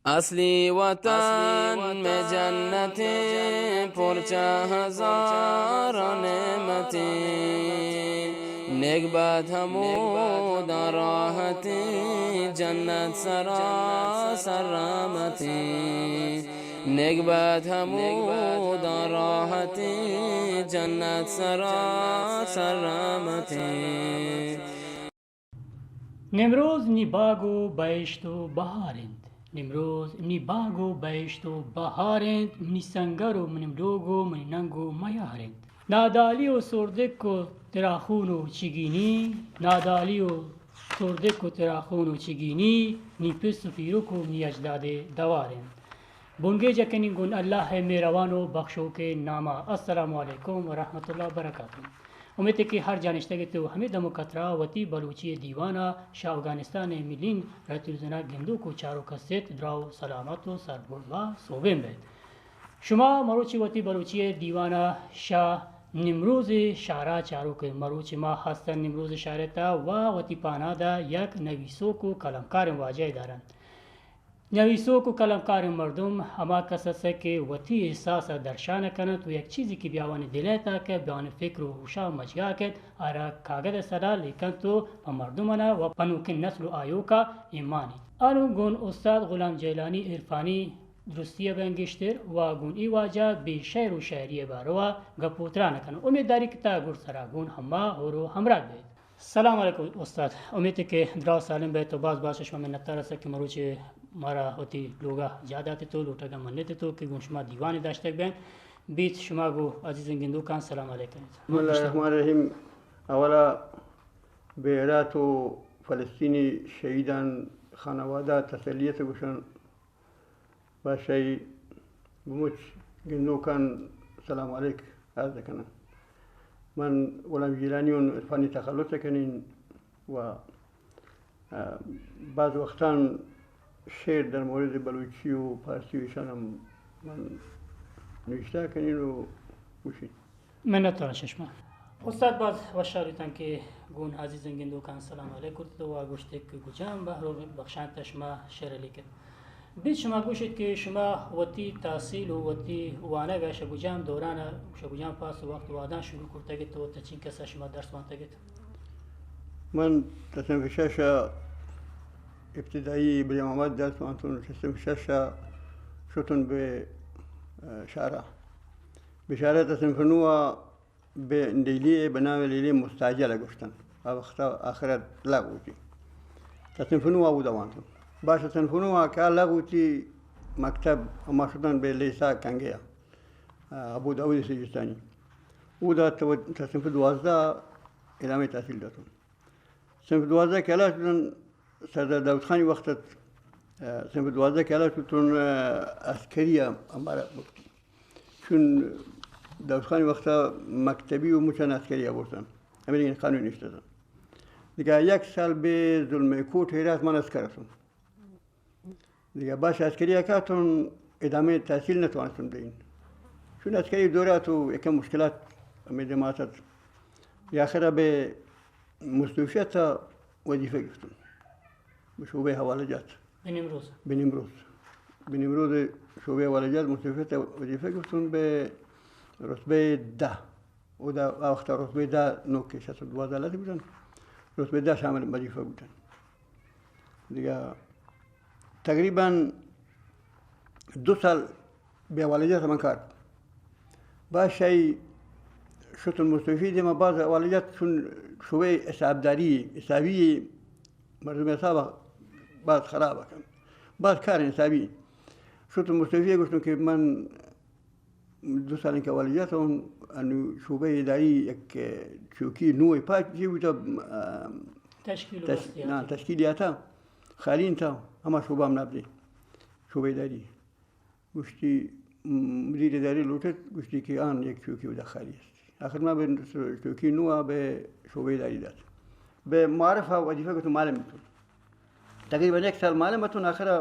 اصلی وطن میں جنتیں، پرچہ ہزار نعمتیں، نیک بد ہمودا راحتیں، جنت سراسر رحمتیں، نیک بد ہمودا راحتیں، جنت سراسر رحمتیں۔ نمروز نی باگ و بہشت و بہار انت۔ نمروز نی باگ و بہشت و بہار انت، منی سنگر و منی لوگ و منی ننگ و میار انت۔ نادالی و سوردک و تراخون و چگینی، نادالی و سوردک و تراخون و چگینی، نی پس و پیرک و منی اجداد دوار انت۔ بنگیج کنیں گون اللہ مہروان و بخشوک ناما۔ السلام علیکم و رحمت اللہ و برکاتہ۔ امیت کہ ہر جا نشتگ ات و ہمے دم و کترا وتی بلوچی دیوانا شہ اوگانستان ملین رتیل زنا گندوک و چاروک است، دراہ و سلامت و سربلند و سوبین بیت۔ شما مروچی وتی بلوچی دیوانا شہ نمروز شہرا چاروک، مروچی ما ہستن نمروز شہرتا و وتی پانادا یک نویسوک و قلمکار واجہ دارن۔ نویسوک و قلمکاریں مردم ہما کس است کہ وتی احساس ء درشان کنت و یک چیزے کہ بیاوانی دل ء تاکہ بیاوانی فکر و ہوشا مجگا کت، آرا کاگد ء سرا لیکنت و پہ مردمانا و پہ نوکیں نسل و آیوکا ایمانی۔ انو گون استاد غلام جیلانی عرفانی درستی ء بین گیشتر و گون ای واجہ بے شعر و شاعری ء باروا گپ و تران کنو۔ امید داری کہ تا گڈ سرا گون ہما ہور و ہمراہ بیت۔ سلام علیکم استاد، امیت کہ دراہ سالم بیت و باز باز شما منتدار است کہ مروچی مارا وتی لوگا جا دات تو لوٹگا منت تو کہ گون شما دیوان داشتگ بین بیت، شما گو عزیزیں گندوکان سلام علیکم۔ بسم اللہ الرحمن الرحیم۔ اولا بیرات و فلسطینی شہیدان خانوادہ تسلیت گوشن۔ بادشاہی بمچ گندوکان سلام علیک عرض کنن۔ من غلام جیلانی اون عرفانی تخلص کنین و، اه، بعض وقتان شعر در مورد بلوچی و فارسی و ایشان ہم من نوشتہ کنین و گوشین۔ منت وار شما۔ استاد باز وشحال بیتن کہ گون عزیزیں گندوکان سلام علیک کرت و گوشت کہ گجام بہر و بخشانت شما شعر لیکت۔ بیت شما گوشت کہ شما وتی تحصیل و وتی وانگ ء شہ گجام دوران ء شہ گجام پاس و وقت وہداں شروع کرتگ ات و تہ چین کس ء شما درس وانتگ ات؟ من تصنیف شش ء ابتدائی ابراہیم آباد درس وانتون، تصنیف شش ء شتون بہ، اه، شارا۔ بہ شارا تصنیف نو ء بہ لیلی ء بہ نام لیلی مستعجل ء گوشتن۔ آ وخت ء آخر ء لغ بوتی۔ تصنیف نو ء اودا وانتون۔ باش تصنیف نو ء کہ آ لغ بوتی مکتب، ما شتن بہ لیسا کنگے ء، ابو داؤد سجستانی۔ اودا تو تصنیف دوازدہ ادامہ تحصیل داتون۔ صنف دوازدہ کہ ہلاس بوتن، سردار داؤد خانی وقت ات، اه، صنف دوازدہ کہ ہلاس بوتن، اه، عسکری ء امارت بوت۔ چون داؤد خانی وقت ء مکتبی و مچان عسکری ء برتن، ہمے دگہ قانون نشتتن۔ دگہ یک سال بہ ظلم کوٹ ہرات من عسکر اتوں۔ دگہ باش عسکری ء کاتون ادامہ تحصیل نہ توانستم دئین۔ چون عسکری دور ء تو یکم مشکلات ہمے جماعت ات۔ یا آخر ء بہ مستوفیت ء وظیفہ گرفتم۔ بہ شعبہ حوالہ جات۔ بہ نمروز۔ بہ نمروز۔ بہ نمروز شعبہ حوالہ جات مستوفیت ء وظیفہ گرفتم بہ رتبہ دہ۔ اودا آ وخت ء رتبہ دہ نوک کہ شش سد دوازدہ لہتے بوتن۔ رتبہ دہ شامل وظیفہ بوتن۔ دگہ تقریباً دو سال بہ حوالہ جات من کار۔ باز شاہی شتن مستوفی دیما باز حوالہ جات چون شعبہ حسابداری، حسابی مردم حساب باز خراب کن۔ باز کار حسابی۔ شتن مستوفی گوشتن کہ من دو سالیں کہ حوالہ جات ہوں، انو شعبہ اداری یک چوکی نوئے پاک جی بوتا، ام، تشکیل و تش-، بستیات۔ نا، تشکیل یاتا، خالی انتا، ہما شعبہ ہم نابدے، شعبہ اداری۔ گوشتی، م، مدیر اداری لوٹت، گوشتی کہ آن یک چوکی ادا خالی است۔ آخر ما بہ چوکی نو آ بہ شعبہ اداری دات۔ بہ معارف ء وظیفہ گوشت معلم بیتون۔ تقریباً یک سال معلم اتون، آخر ء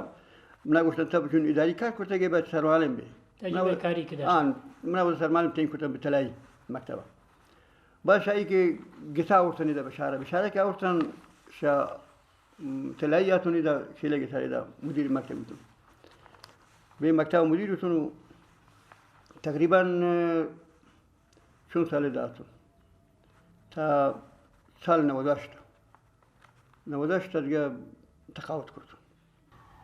منا گوشتن تب چون اداری کار کرتگے، بعد سرمعلم بے۔ تجربہ منا کاری کہ داشت۔ آن، منا وت سرمعلم تعین کرتن بہ طلائی مکتبہ۔ بعد شاہی کہ گسا آورتن ادا بشارہ، بشارہ کہ آورتن شا، م، طلائی آتون ادا شیلے گسا ادا مدیر مکتب بیتون۔ بے مکتب مدیر اتوں، تقریباً چون سال داتوں تا سال نود و ہشت، نود و ہشت دیگہ تقاوت کرتوں۔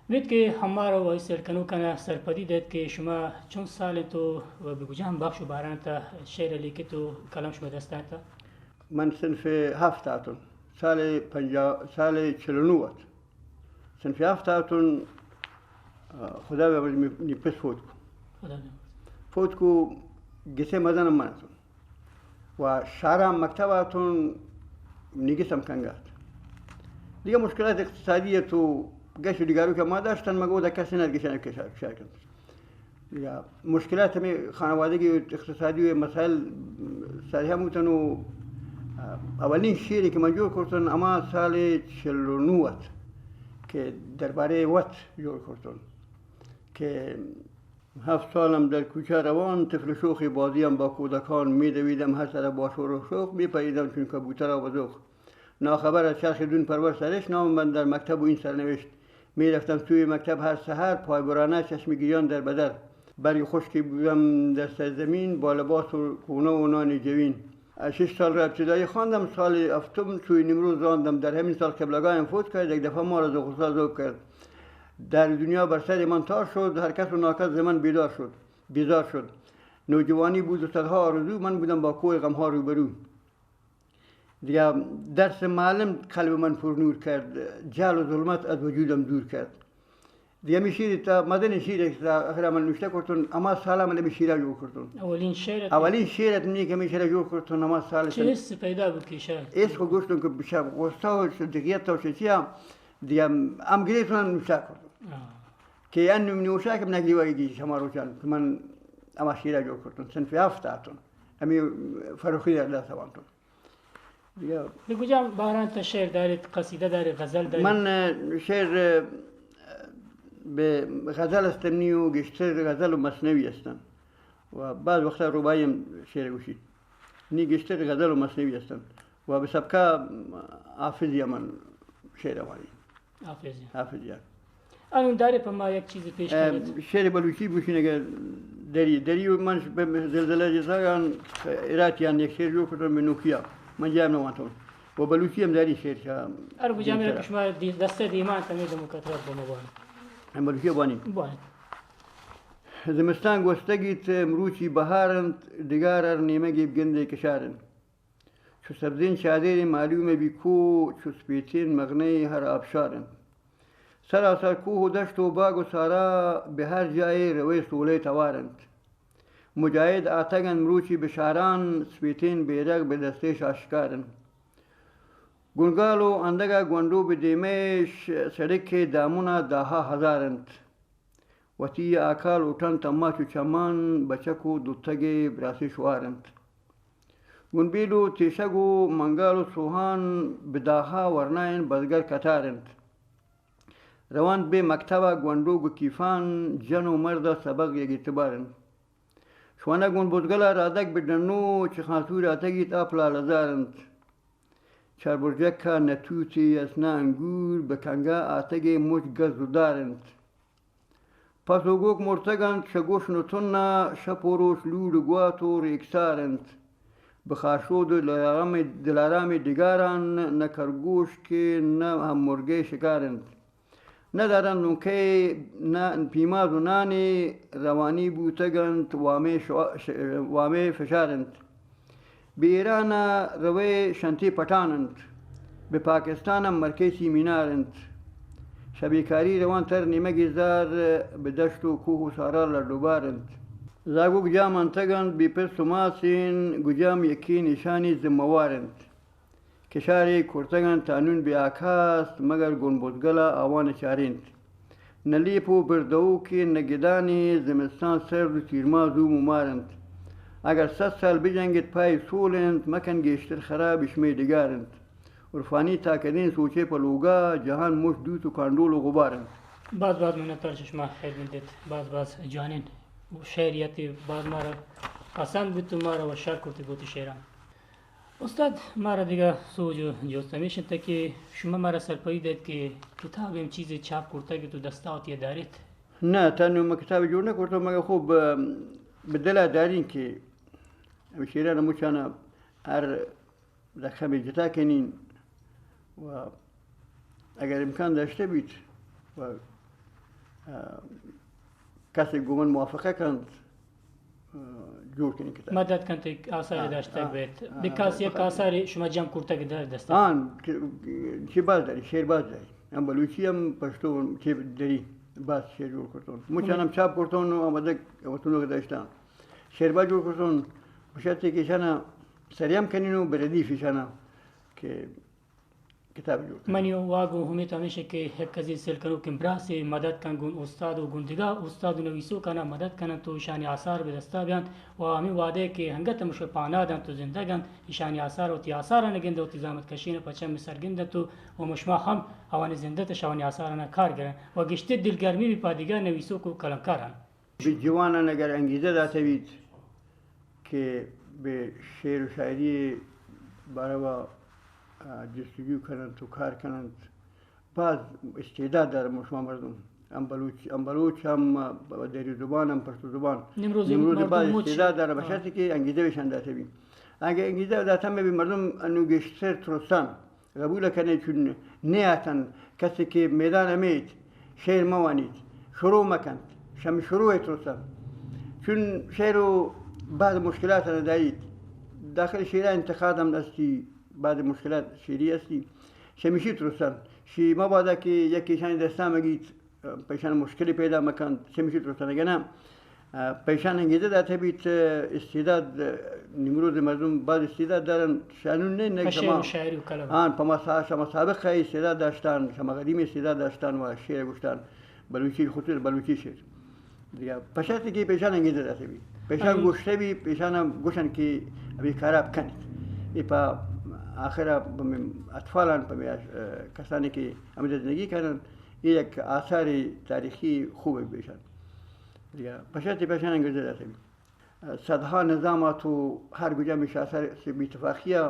بیت کہ ہمارا و سیل کنوکانا سرپدی دیت کہ شما چون سال تو و بہ کجام بخش و باران تا شعر لیکت و قلم شما دست آتا؟ من صنف ہفت آتوں، سال پنجاہ، سال چل و نو ات۔ صنف ہفت آتوں، آ، خدا بہ منی پس فوت کو۔ خدا بہ فوت کو، گسے مزن من اتوں۔ و شارا مکتب آتوں، نی گس ہم کنگ ات۔ دیگہ مشکلات اقتصادی ات و گش و ڈگارو کہ ما داشتن، مگہ اودا کسی نہ گشن کشار، کشار کنت۔ یا مشکلات ہمیں خانوادگی و اقتصادی و مسائل سر ہم بوتن و اولین شعری کہ من جوڑ کرتن ہما سال چل و نو ات کہ دربارے وت جوڑ کرتن کہ ہفت سالم در کوچہ روان، طفل شوخی بازیم با کودکان، می‌دویدم ہر طرف با شور و شوق، می‌پریدم چون کبوتر و بزوق۔ ناخبر از چرخ دون پرور سرش، نام من در مکتب و این سرنوشت۔ می‌رفتم سوی مکتب هر سحر، پایبرانه چشم گریان در بدر. برگ خشکی بودم در سرزمین، با لباس و کونه و نان جوین. شش سال را ابتدایی خواندم، سال هفتم سوی نیمروز راندم. در همین سال قبلگایم فوت کرد، یک دفعه ما را ز غصه ذوب کرد. در دنیا بر سر من تار شد، هر کس و ناکس ز من بیدار شد، بیزار شد. نوجوانی بود و صدها آرزو، من بودم با کوه غمها روبرو. دیگه درس معلم قلب من پر نور کرد، جهل و ظلمت از وجودم دور کرد. دیگه همی شعر تا مزنین شعر تا آخر من نوشته کرتون، اما سالا من همی شعر جوڑ کرتون. اولین شعر ات؟ اولین شعر ات منی که همی شعر جوڑ کرتون، اما سال چه حس پیدا بو که شعر؟ حس خو گوشتون که بشه غصه و شدقیت و شچیا، دیگه هم گریتون نوشته کرتون. آه. که ان نوشته که نگریوه گی شما روچان که من اما شعر جوڑ کرتون، صنف هفت آتون. همی فروخی در دست وانتون. دیگه. به کجام باران تا شعر دارید، قصیده دارید، غزل دارید؟ من، اه، شعر، اه، به غزل استم نیو، گیشتر غزل و مثنوی استم. و بعض وقتا رباعی هم شعر گوشید. نی گیشتر غزل و مثنوی استم. و به سبکا حافظی من شعر وانی. حافظ جان. حافظ جان. انون دارے پہ ما یک چیزے پیش کنیت؟ اه، شعر بلوچی بوشین اگر دری، دری و من ش-، بہ زلزلہ جزاگان اراتیان یک شعر جوڑ کتن بہ نوکیا۔ من جام نہ وانتون۔ و بلوچی ہم داری شعر شا۔ ار بجا میرا کہ شما دی-، دست دیمان تمید مکترت بمبان۔ ہم بلوچی بانی۔ بانی۔ زمستان گوستگیت، مروچی بہار انت، ڈگار ار نیمگی بگندے کشار انت۔ چو سبزین چادرے معلوم بی کوہ، چو سپیتین مغنئے ہر آبشار انت۔ سراسر کوہ و دشت و باگ و سارا، بہ ہر جاہے روئے سولئے توار انت۔ مجاہد آتگ انت مروچی بہ شاران، سپیتین بیرغ بہ دستیش آشکار انت۔ گنگال و اندگہ گونڈو بہ دیمئیش، سڑکے دامنا داہا ہزار انت۔ وتی آکا لوٹنت اما چو چمان، بچک و دوتگے براسی شوار انت۔ گون بیل و تیشگ و منگال و سوہان، بہ داہا ورنائین بزگر کتار انت۔ روانت بہ مکتبا گونڈو گو کیفان، جن و مردا سبق یک اعتبار انت۔ شوانگ گون بزگلا رادگ بہ ڈنو، چہ خانسور آتگیت آ پلالزار انت۔ چار برجکا نہ توتی است نہ انگور، بہ کنگا آتگے مچ گز و دار انت۔ پس و گوک مرتگ انت چہ گوشن و تنا، شپ و روچ لوڑ و گوات و ریکسار انت۔ بہ خاشود و دلارام، دلارام ڈگاران، نہ کرگوشکے نہ ہم مرگئے شکار انت۔ نہ دارنت نونکئے نہ پیماز و نانے، روانی بوتگ انت وامئے شوا-، ش-، وامئے فشار انت۔ بہ ایران ء روئے شنتی پٹان انت، بہ پاکستان ء مرکے سیمینار انت۔ شبیکاری روان تر نیمگی زار، بہ دشت و کوہ و سارا لڈ و بار انت۔ زاگوک جام انتگ انت بہ پس و ماسین، گجام یکے نشانی ذمہ وار انت۔ کشارے کرتگ انت تا نون بہ آکاست، مگر گون بزگل ء آوان چارینت۔ نہ لیپ و بردوکے نہ گدانے، زمستان سرد و تیرماہ زوم و مار انت۔ اگر صد سال بجنگت پای سول انت، مکن گیشتر خراب اشمے ڈگار انت۔ عرفانی تاکدین سوچے پہ لوگا، جہان مش دوت و کانڈول و غبار انت۔ باز باز منتوار چہ شما خیر بندیت، باز باز جوانین شعریاتے، باز مارا پسند بوت و مارا وشار کرتی بوتی شعران۔ استاد، مارا دگہ سوج و جست ہمیش انت کہ شما مارا سرپدی دئیت کہ کتاب ہم چیزے چاپ کرتگ تو دستا وتی داریت؟ نه، تا نوں من کتابے جوڑ نہ کرتوں، مگر خوب، ام، بہ دل ءَ داریں کہ ہمے شعراں مچاں ہر رقمے جتا کنیں و اگر امکان داشتہ بیت و، ا، کسے گوں من موافقہ کنت، ا، جوڑ کنیں کتاب۔ مدد کنت، یک آثارے آ، داشتگ آ، بیت۔ آ، بکاس یک آ، آثارے شما جمع کرتگ در دست۔ آن، چہ، چہ باز داری، شعر باز داری۔ ہم بلوچی ہم پشتو چہ داری باز شعر جوڑ کرتون۔ مچان ہم چاپ کرتون و آمدگ وطنو کہ داشتان۔ شعر باز جوڑ کرتون، بشرطے کہ ایشانا سریام کنین و بردیف ایشانا کہ کتاب جوڑ کنت۔ منی واگ و امیت ہمیش کہ یک عزیز سیل کنوکیں براسے مدد کن گوں استاد و گوں دگہ استاد و نویسوکانا مدد کننت و ایشانی آثار بہ دستا بیانت و ہمے وعدہ کہ انگت ہم شما پانا دنت و زندگ انت، ایشانی آثار وتی آثارانا گندنت، وتی زحمت کشینا پہ چم سر گندنت و، و شما ہم آوانی زندت اش آوانی آثارانا کار گرنت و گیشتر دلگرمی بہ پہ دگہ نویسوک و قلمکاران۔ بہ جوانان اگر انگیزہ داتہ بیت کہ بہ شعر و شاعری باروا، آ، جستجو کننت و کار کننت، باز استعداد دارن شما مردم۔ ہم بلوچ، ہم بلوچ، ہم، آ، دری زبان، ہم پشتو زبان۔ نمروز نمروز مردم باز مچ استعداد دارن، ہاں۔ بشرطے کہ انگیزہ بشان داتہ بیت۔ اگہ انگیزہ داتہ مہ بیت، مردم انو گیشتر ترسان۔ قبول کنیت، چون نیاتن، کسے کہ میدان امیت، شعر موانیت، شروع مکنت، شمی شروع ترسن۔ چون شعر و بعض مشکلات داریت، داخل شعر انتقاد ہم استی، بعض مشکلات شعری استی، شمیشی ترسن۔ شی مبادا کہ یکے ایشانی دستا مگیت، پیشان مشکلی پیدا مکنت، چمیشی ترسن اگہ نہ، ا، پیشان انگیزہ داتہ بیت، استعداد، نمروز مردم باز استعداد دارن، شانون نہ، نہ پہ شعر شما، و شاعری و کلام۔ آن، پہ ما سا-، شما سابق استعداد داشتان، شما قدیم استعداد داشتان و شعر گوشتان، بلوچی، خصوص بلوچی شعر۔ دگہ پشت کہ پیشان انگیزہ داتہ بیت۔ پیشان آئی۔ گوشتہ بیت، پیشان گوشن کہ ابھی خراب کنت۔ اے پہ آخر پہ اطفالان، پہ کسانی کہ ہمے زندگی کنن، اے یک آثار تاریخی خوب پیشان۔ دگہ پشت پیشان انگیزہ داتہ بیت۔ صدها نظام ات و ہر کجا ہمیش آثار سے بی‌اتفاقی ء،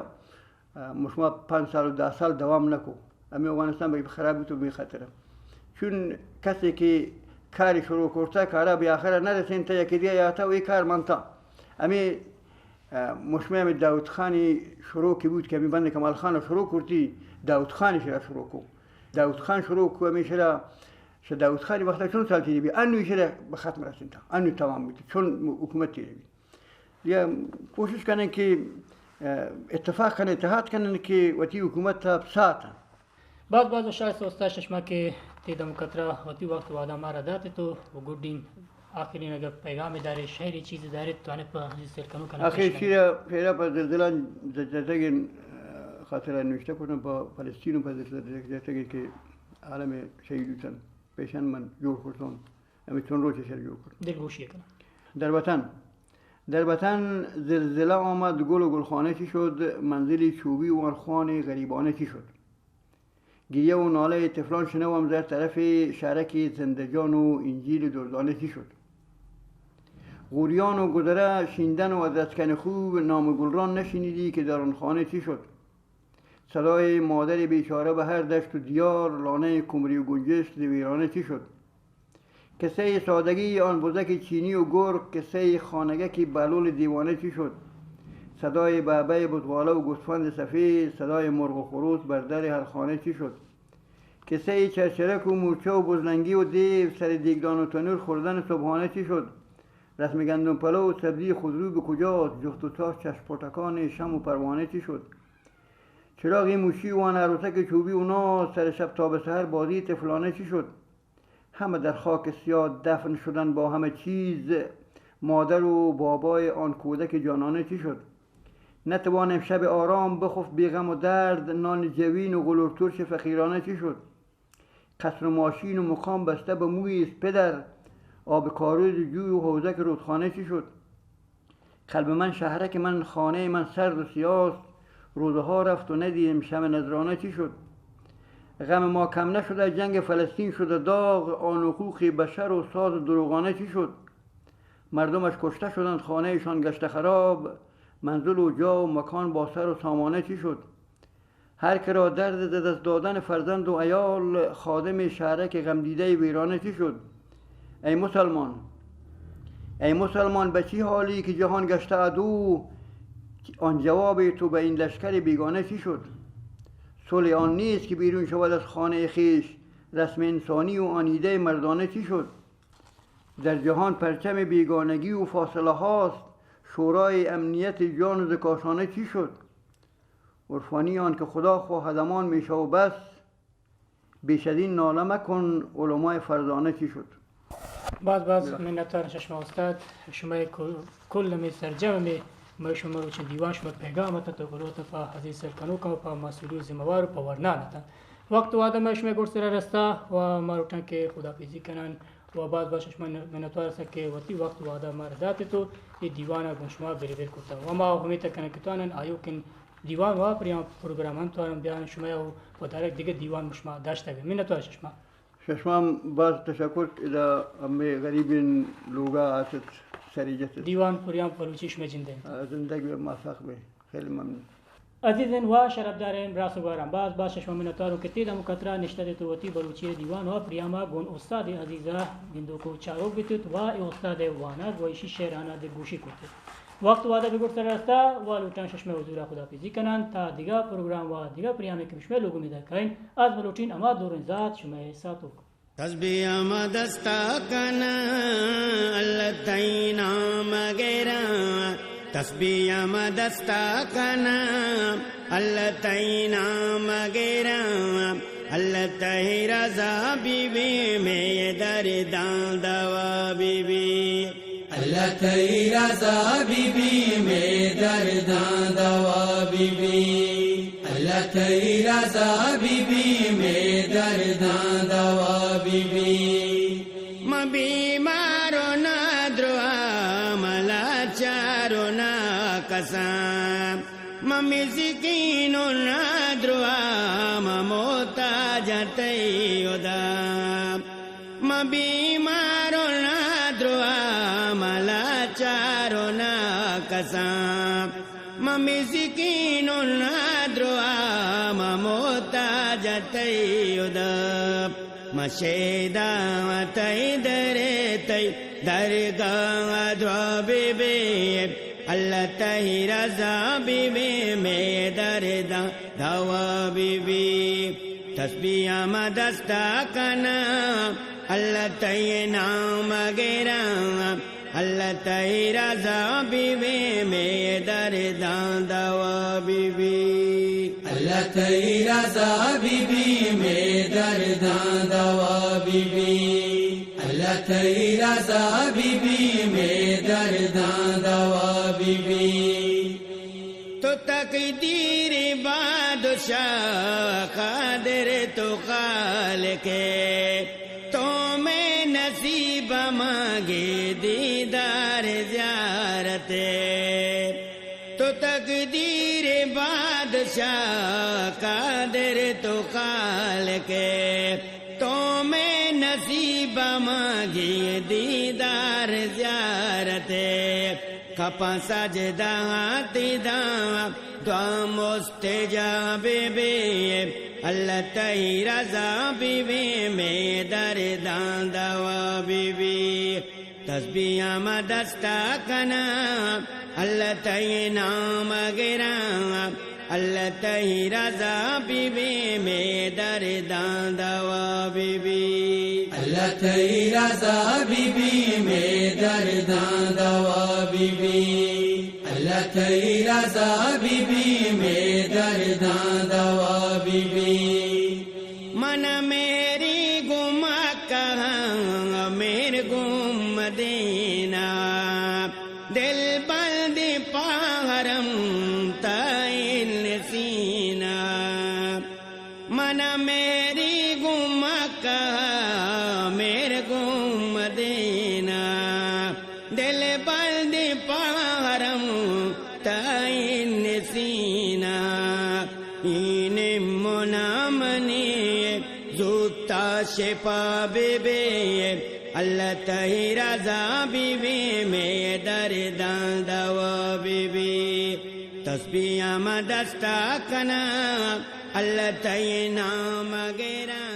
ء، مشما پنچ سال و دہ سال دوام نکو۔ ہمے اوگانستان بلکہ خراب بیت و بے خطر۔ چون کسے کہ کاری شروع کرتا، کارا بے آخرا نرسینتا، یکی دیگه یاتا و اے کار منتا۔ ہمے، ء، مشما ہمے داؤد خانی شروع کہ بوت کہ ہمے بند کمال خان شروع کرتی، داؤد خان شرا شروع کو۔ داؤد خان شروع کو ہمے شرا، شہ داؤد خانی وقتا چون سال تیری بی، انو شرا بہ ختم رسینتا، انو تمام بیت، چون حکومت تیری بی۔ یا کوشش کنن کہ، ء، اتفاق کنن، اتحاد کنن کہ وتی حکومت ء ساتن۔ باز باز شایستہ استاد شما کہ تی دم کترا وتی وقت وعدہ مارا داتے تو و گڈین آخرین اگر پیغام دارے، شعری چیز دارے تو انت پہ عزیز سیل کنوکان آخر پیش کنن۔ شیرا، شیرا پہ زلزلان ز-، زدگین، ء، خاطر نوشتہ کتن، پہ فلسطین و پہ زلزلہ زدگین کہ عالم شہید بوتن، پیشن من جوڑ کرتون۔ ہمے چون روچ شر جوڑ کرت۔ دلگوشی کناں۔ در وطن، در وطن زلزلہ آمد، گل و گلخانه چی شد؟ منزلی چوبی و آن خوان غریبانه چی شد؟ گریه و ناله طفلان شنوم در طرف شهرک زنده‌جان و انجیل دردانه چی شد؟ غوریان و گذره شیندن و از رسکن خوب نام گلران نشنیدی که در آن خانه چی شد؟ صدای مادر بیچاره به هر دشت و دیار، لانه کمری و گنجشک ز ویرانه چی شد؟ کسهٔ سادگی آن بزک چینی و گرگ، کسهٔ خانگک بهلول دیوانه چی شد؟ صدای بهبه بزغاله و گوسفند سفید، صدای مرغ و خروس بر در هر خانه چی شد؟ کسهٔ چرچرک و مورچه و بزلنگی و دیو، سر دیگدان و تنور خوردن صبحانه چی شد؟ رسم گندم پلو و سبزی خودرو به کجاست؟ جفت و چاش چشم پتکان شمع و پروانه چی شد؟ چراغ موشی و آن عروسک چوبی و ناز، سر شب تا به سحر بازی طفلانه چی شد؟ همه در خاک سیاه دفن شدند با همه چیز، مادر و بابای آن کودک جانانه چی شد؟ نتوانم شب آرام بخفت بی غم و درد، نان جوین و گل و ترش فقیرانه چی شد؟ قصر و ماشین و مقام بسته به مویی است پدر، آب کاریز جوی و حوزک رودخانه چی شد؟ قلب من شهرک من، خانهٔ من سرد و سیاست، روزها رفت و ندیدم شمع نذرانه چی شد؟ غم ما کم نشده، جنگ فلسطین شده داغ، آن حقوق بشر و ساز دروغانه چی شد؟ مردمش کشته شدند، خانه‌شان گشته خراب، منزل و جا و مکان با سر و سامانه چی شد؟ هر که را درد ز دست دادن فرزند و عیال، خادم شهرک غمدیدهٔ ویرانه چی شد؟ ای مسلمان، ای مسلمان، به چی حالی که جهان گشته ادو؟ آن جواب تو به این لشکر بیگانه چی شد؟ صلح آن نیست که بیرون شود از خانهٔ خویش، رسم انسانی و آن ایدهٔ مردانه چی شد؟ در جهان پرچم بیگانگی و فاصله هاست، شورای امنیت جان ز کاشانه چی شد؟ عرفانی آن که خدا خواهد امان میشه و بس، بیش از این ناله مکن، علمای فرزانه چی شد؟ باز باز منتوار شما استاد، شما کل، کل می سرجم می، ما شما روچ دیوان شما پیغام ات تو گروت پا عزیز سرکنوکا پا مسئول ذمہ وار پا ورنان ات۔ وقت وعدہ ما شما گور سر رستا و ما روٹن کے خدا پیزی کنن و باز باز شما منتوار سکے وتی وقت وعدہ ما داتے تو یہ دیوان گون شما بری بر کرتا و ما امید کنن کہ تو آنن آیوکن دیوان و پریان پروگرام ہم توانم بیان شما و پہ دارک دیگه دیوان شما داشته بی۔ منتوار شما۔ شما باز تشکر۔ ادا ہمے غریبین لوگا آست سری جت۔ دیوان پریان بلوچی شما جندے۔ آ، زندگ بے، موفق بے۔ خیلی ممنون۔ عزیزین و شرفدارین براس و گواران، باز باز شما منتواروں کہ تیدا مکترا نشتہ تو وتی بلوچی دیوان و پریاما گون استاد عزیزا گندوک و چاروک بیتت و اے استاد وانگ و ایشی شعرانا دلگوشی کرتت۔ وقت وعدہ بگڑ سر رستا و لوٹان ششمہ حضورا خدا پیزی کنان تا دیگا پروگرام و دیگا پریامے کہ شمے لوگو میدا کائن، از بلوٹین اما دورن ذات شمے ساتوک۔ تسبیح ہم دستا کناں، اللہ تئی نام گراں۔ تسبیح ہم دستا کناں، اللہ تئی نام گراں۔ اللہ تئی رضا بی بی، مے درداں دوا بی بی۔ اللہ تئی رضا بی بی، مے درداں دوا بی بی۔ اللہ تئی رضا بی بی، مے درداں دوا بی بی۔ ما بیمار و نا دروا، ما لاچار و نا کساں، ما مسکین و نا دروا، ما محتاج تئی ہدا۔ ما بیمار و نا دروا، ما لاچار و نا کساں، ما مسکین و نا دروا، ما محتاج تئی ہدا۔ ما شیدا تئی در، تئی درگاہ دروا بی بی۔ اللہ تئی رضا بی بی، مے درداں دوا بی بی۔ تسبیح ہم دستا کناں، اللہ تئی نام گراں۔ اللہ تئی رضا بی بی، مے درداں دوا بی بی۔ اللہ تئی رضا بی بی، مے درداں دوا بی بی۔ اللہ تئی رضا بی بی، مے درداں دوا بی بی۔ تو تقدیر بادشاہ قادر تو خالق ئے، تو مے نصیب مانگے دیدار زیارت ئے۔ تو تقدیر بادشاہ قادر تو خالق ئے، تو مے نصیب مانگے دیدار زیارت ئے۔ کپاں سجدہ تئی داں، دعا مستجاب بی۔ اللہ تئی رضا بی بی، مے درداں دوا بی بی۔ تسبیح ہم دستا کناں، اللہ تئی نام گراں۔ اللہ تئی رضا بی بی، مے درداں دوا بی بی۔ اللہ تئی رضا بی بی، مے درداں دوا بی بی۔ اللہ تئی رضا بی بی، مے درداں دوا بی بی۔ من میری گم کہاں، میر گم دینا۔ دل بند پاہرم تائین سینہ۔ من میری گم کہاں، میر گم دینا۔ دل بند پاہرم تائین سینہ۔ این منا منی زوتا شپا بی بی۔ اللہ تئی رضا بی بی، مے درداں دوا بی بی۔ تسبیح ہم دستا کناں، اللہ تئی نام گراں۔